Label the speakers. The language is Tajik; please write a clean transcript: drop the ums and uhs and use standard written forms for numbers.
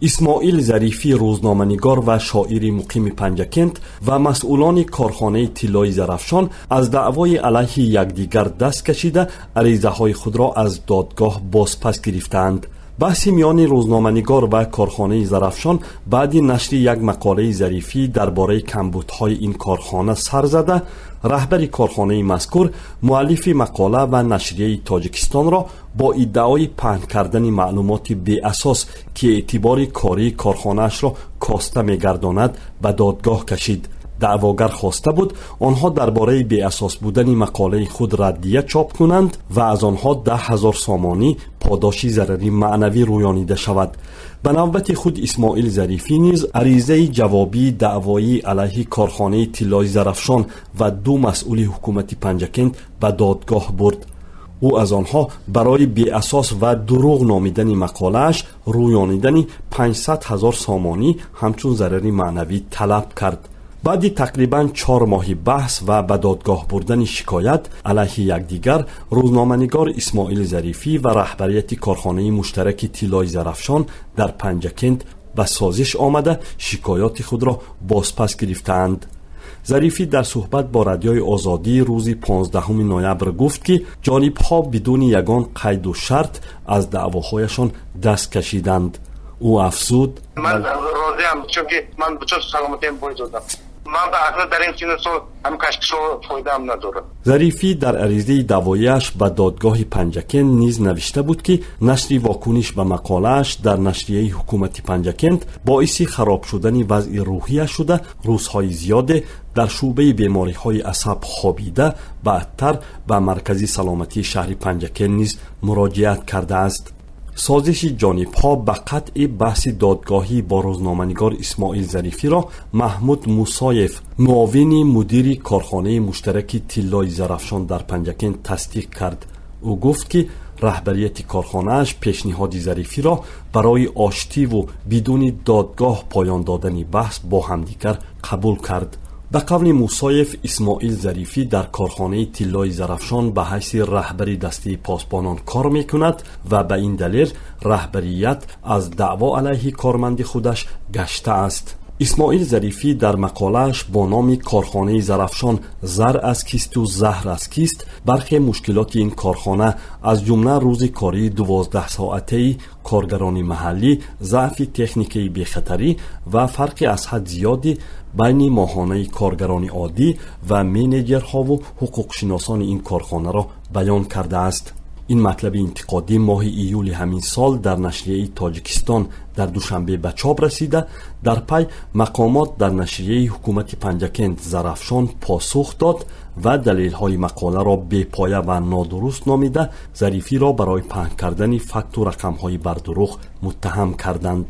Speaker 1: Исмоил Зарифӣ, рӯзноманигор ва шоири муқими Панҷакент, ва масъулони корхонаи тиллои Зарафшон аз даъвои алайҳи якдигар даст кашида, аризаҳои худро аз додгоҳ бозпас гирифтаанд. Баҳси миёни рӯзноманигор ва корхонаи Зарафшон баъди нашри як мақолаи Зарифӣ дар бораи камбудҳои ин корхона сар зада, раҳбари корхонаи мазкур муаллифи мақола ва нашрияи Тоҷикистонро бо иддаои паҳн кардани маълумоти беасос, ки эътибори кории корхонаашро коста мегардонад, ба додгоҳ кашид. Даъвогар хоста буд, онҳо дар бораи беасос будани мақолаи худ раддия чоп кунанд ва аз онҳо 10 000 сомонӣ подоши зарари маънавӣ рӯёнида шавад. Ба навбати худ Исмоил Зарифӣ низ аризаи ҷавобии даъвоӣ алайҳи корхонаи тиллои Зарафшон ва ду масъули ҳукумати Панҷакент ба додгоҳ бурд. Ӯ аз онҳо барои беасос ва дурӯғ номидани мақолааш рӯёнидани 500 ҳазор сомонӣ ҳамчун зарари маънавӣ талаб кард. Баъди тақрибан 4 моҳи баҳс ва ба додгоҳ бурдани шикоят алайҳи якдигар, рӯзноманигор Исмоили Зарифӣ ва раҳбарияти корхонаи муштараки тиллои Зарафшон дар Панҷакент ба созиш омада, шикоёти худро бозпас гирифтаанд. Зарифӣ дар суҳбат бо Радиои Озодӣ рӯзи 15 ноябр гуфт, ки ҷонибҳо бидуни ягон қайду шарт аз даъвоҳояшон даст кашиданд. Ӯ афзуд:
Speaker 2: Ман розиам, чунки ман бисёр саломатиам бой додам. Ман ба ақл дар ин сину сол ҳам кашкишо фоидаам надорад.
Speaker 1: Зарифӣ дар аризаи даъвояш ба додгоҳи Панҷакент низ навишта буд, ки нашри вокуниш ба мақолааш дар нашрияи ҳукумати Панҷакент боиси хароб шудани вазъи рӯҳияш шуда, рӯзҳои зиёде дар шӯъбаи бемориҳои асаб хобида, баъдтар ба маркази саломатии шаҳри Панҷакент низ муроҷиат кардааст. Созиши ҷонибҳо ба қатъи баҳси додгоҳӣ бо рӯзноманигор Исмоил Зарифиро Маҳмуд Мусоев, муовини мудири корхонаи муштараки тиллои Зарафшон дар Панҷакент, тасдиқ кард. Ӯ гуфт, ки раҳбарияти корхонааш пешниҳоди Зарифиро барои оштиву бидуни додгоҳ поён додани баҳс бо ҳамдигар қабул кард. Ба қавли Мусоев, Исмоил Зарифӣ дар корхонаи тиллои Зарафшон ба ҳайси раҳбари дастаи посбонон кор мекунад ва ба ин далел раҳбарият аз даъво алайҳи корманди худаш гаштааст. Исмоил Зарифӣ дар мақолааш бо номи «Корхонаи Зарафшон зар аз кисту заҳр аз кист» бархе мушкилоти ин корхона, аз ҷумла рӯзи кории 12-соатаи коргарони маҳаллӣ, заъфи техникаи бехатарӣ ва фарқи аз ҳад зиёди байни моҳонаи коргарони оддӣ ва менеҷерҳову ҳуқуқшиносони ин корхонаро баён кардааст. Ин матлаби интиқодӣ моҳи июли ҳамин сол дар нашрияи Тоҷикистон дар Душанбе ба чоп расида, дар пай мақомот дар нашрияи ҳукумати Панҷакент Зарафшон посух дод ва далелҳои мақоларо бепоя ва нодуруст номида, Зарифиро барои паҳн кардани факту рақамҳои бардурӯғ муттаҳам карданд.